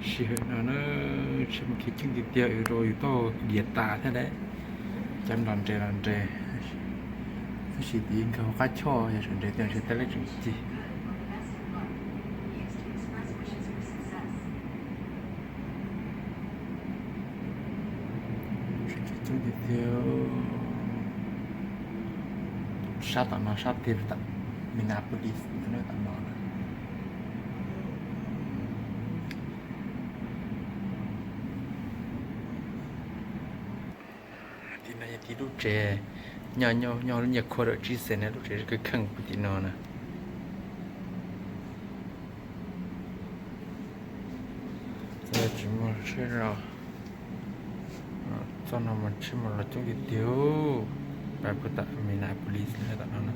Sij hawm no na, tsheb mus khiav coob tiag tiag, rau yus tau diav tas thiab lawm. Cab nrov nres los nres, tab sis tim nkawd hauv qab choj yog sawv nres tiag sawv tau leb tseem ci. Coob tiag tiag. Sab tom no sab tiag tom Minneapolis tom no. Tim no yog tim lub tsev, nyob nyob lub nyiaj khuab dawm tsib xees na, lub tsev kheej kheej puag tim no na. Tsis muaj tsheb los, txoj no mas tsheb mus los coob tiag tiag, pab puag tom Minneapolis tom no na.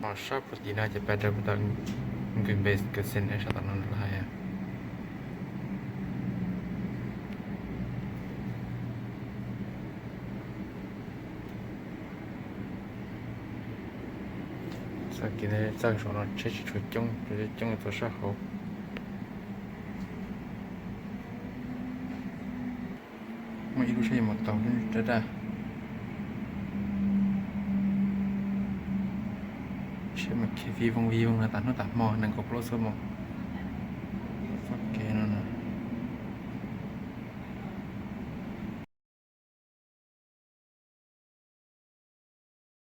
Ho sab puag tim no ces pab rau puag tom Green Bay Casino sab tom no lawm hais. Txoj kev txawj saum no tsheb tsis tshua coob, coob txog sab hauv. Muaj ib lub tsheb yuav mus tau daj daj. Tsheb mas khiav vij voog vij voog no tas hnub tas hmo nees nkaum plaub xuab moos.